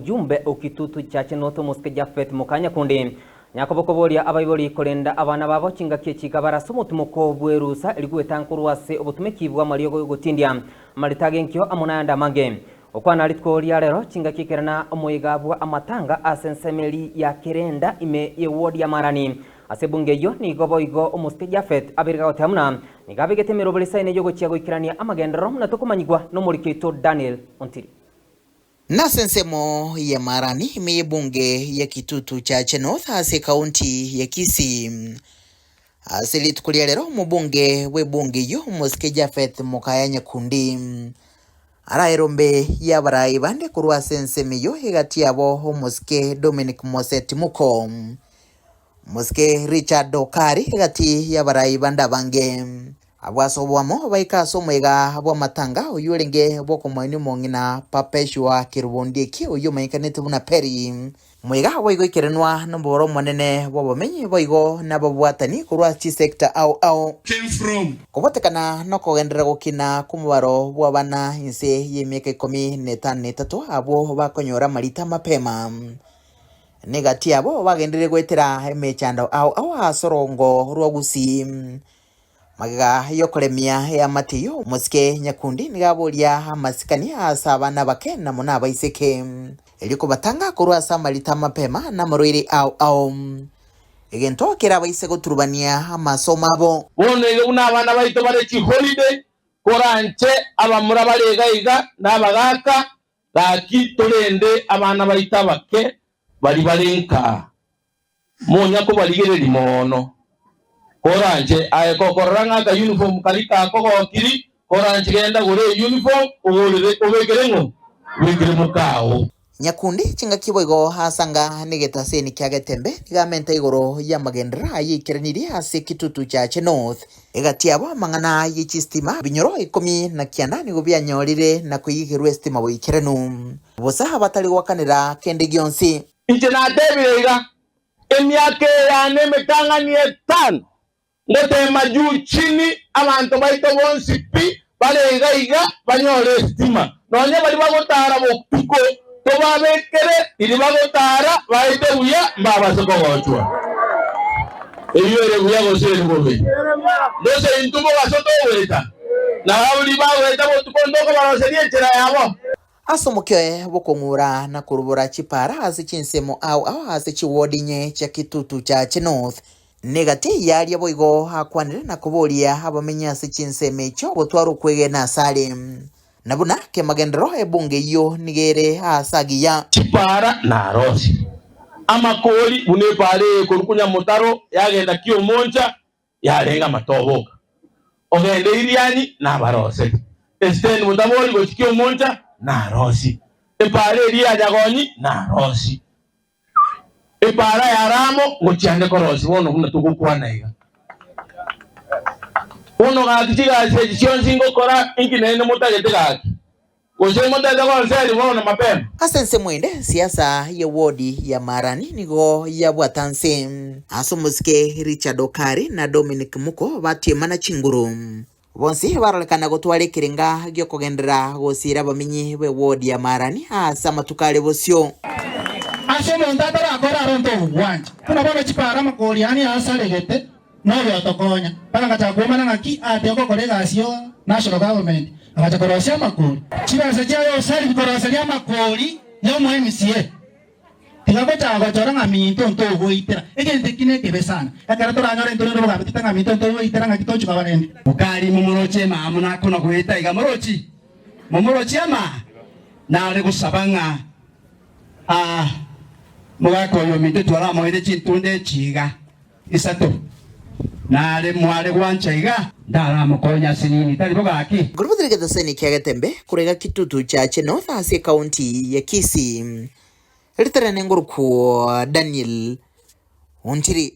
omojumbe o Kitutu Chache North omosike Japhet Mukanyakundi Nyakobo koboria abaibori korenda abana babo chingaki echi kabare ase omotimoko bw'erusa erio gwetanga korwa ase obotumeki bw'amariogo y'ogotindia amarita ag'enkio amo nayande amange. Gokwana rituko ria rero chingaki ekere na omoyega bwa amatanga ase ensemo eri ya Kerenda ime y'eward ya Marani. Ase ebunge eyio nigo boigo omosike Japhet abeire gagoteba buna nigo abegete emeroberi esaine y'ogochia goikerania amagenderero buna tokomanyigwa nomoriki oito Daniel Ontiri. Nase ensemo ya Marani ime y'ebunge ya Kitutu Chache North ase ekaunti ya Kisii. Ase rituko ria rero omobunge bw'ebunge eyio omosike Japheth Mokaya Nyakundi araerombe y'abarai bande korwa ase ensemo eyio egati yabo omosike Dominic Moseti Muko, omosike Richard Okari egati y'abarai bande abange. Abwo ase oboamo baika ase omoyega bw'amatanga, oyio orenge bw'okomoenia omong'ina Perpetua Kerubo-Ondieki, oyio omanyekanete buna Peri. Omoyega boigo oikeranwa nomobaro omonene bw'abamenyi boigo nababwatani korwa ase chisector ao ao. Came from. Kobotekana nokogenderera gokina kw'omobaro bw'abana inse y'emiaka ikomi na etano na etato abwo bakonyora amarita mapema. Negati yabo bagenderire goetera emechando ao ao ase orongo rwa Gusii. Magega y'okoremia eamate eyio, omosike nyakundi nigo aboria amasikani ase abana abake na mono abaiseke, erio kobatanga korwa ase amarita amapema na amarwaire ao ao, egento kerabaise goturubania amasomo abo. Bono iga buna abana baito bare chiholiday, koranche abamura bare iga iga na abagaaka, gaki torende abana baito abake baria bare nkaa. Monya kobarigereria mono. Koranche aye kokorora ng'a aka uniform karia kakogokiri, koranche genda gora euniform ogorere obekere ng'o? Obekere mokao. Nyakundi chingaki boigo asanga negetaseni kia Getembe nigo amente igoro y'amagenderero aye aikeranirie ase Kitutu Chache North. Egati yabo amang'ana ye chistima ebinyoro ikomi na kianda nigo bianyorire na koigekerwa estima boikeranu. Bosa abatari goakanera kende gionsi. Inche natebire iga, Emiaka eye yane emetang'ani etano, ngoteema juu chini abanto baito bonsi pi bare iga iga banyore esitima, nonya baria bagotara botuko tobabekere riria bagotara baete buya mbabase kogochwa. Eyio ere buya gose ere bobe? Gose intwe mobaso togoeta, na baria bagoeta botuko ntokobaroseria enchera yabo? Ase omokia oye bw'okong'ura na korubora chipara ase chinsemo ao ao ase chiward inye chia Kitutu Chache North, negati y'aria boigo akwanire na koboria abamenyi ase chinsemo echio gotwara okwegena asare, na buna kemagenderero ebunge eyio nigo ere aase agiya. Chipara narosie amakori buna epara eye ekorokwa Nyamotaro yagenda Kiomoncha yarenge amatoboka. Ogende Irianyi nabaroseti, Esiteni botabori gochikia omoncha narosie, epaara eria ya Nyagonyi narosie, epaara ya Ramo ngochia nde korosia bono buna togokwana iga. Bono gaki chigasi echi chionsi ngokora inki naende motagete gaki? Gose motete gonseria bono mapema? Ase ensemo ende, siasa ye wodi ya Marani nigo yabwata nse. Ase omosike Richard Okari na Dominic Muko batiemana chinguru. Bonsi barorekana gotwara ekerenga giokogenderera gosiira abamenyi be wodi ya Marani ase amatuko are bosio. Ase omonto atarakore aronte obogwancha, buna bono chipara amakori aane asaregete, Noyo otokonya. Mpaka ngachaka kwomana ng'aki ate ogokora egasi yo national government agacha korosia amakori. Chibesa chiaye osari koroseria amakori ya omo MCA. Tiga gochaka gochora ng'a minto ntogoitera. Egento eki nekebe sana. Ekero toranyore intwe rende obogambi tite ng'a minto ntogoitera ng'aki tochi koba rende. Mokari momoroche emaa muna kona goeta iga morochi? Momoroche emaa? Nare gosaba ng'a aa mogaka oyo ominto twaramoire chintunda echi iga isato, nare mware gwancha iga, ndaramokonye ase nini, tari bo gaki? Nkorobotire egetaseni kia Getembe korwa Kitutu Chache North ase ekaunti ya Kisii. Ritarene ngorokwo Daniel Ontiri.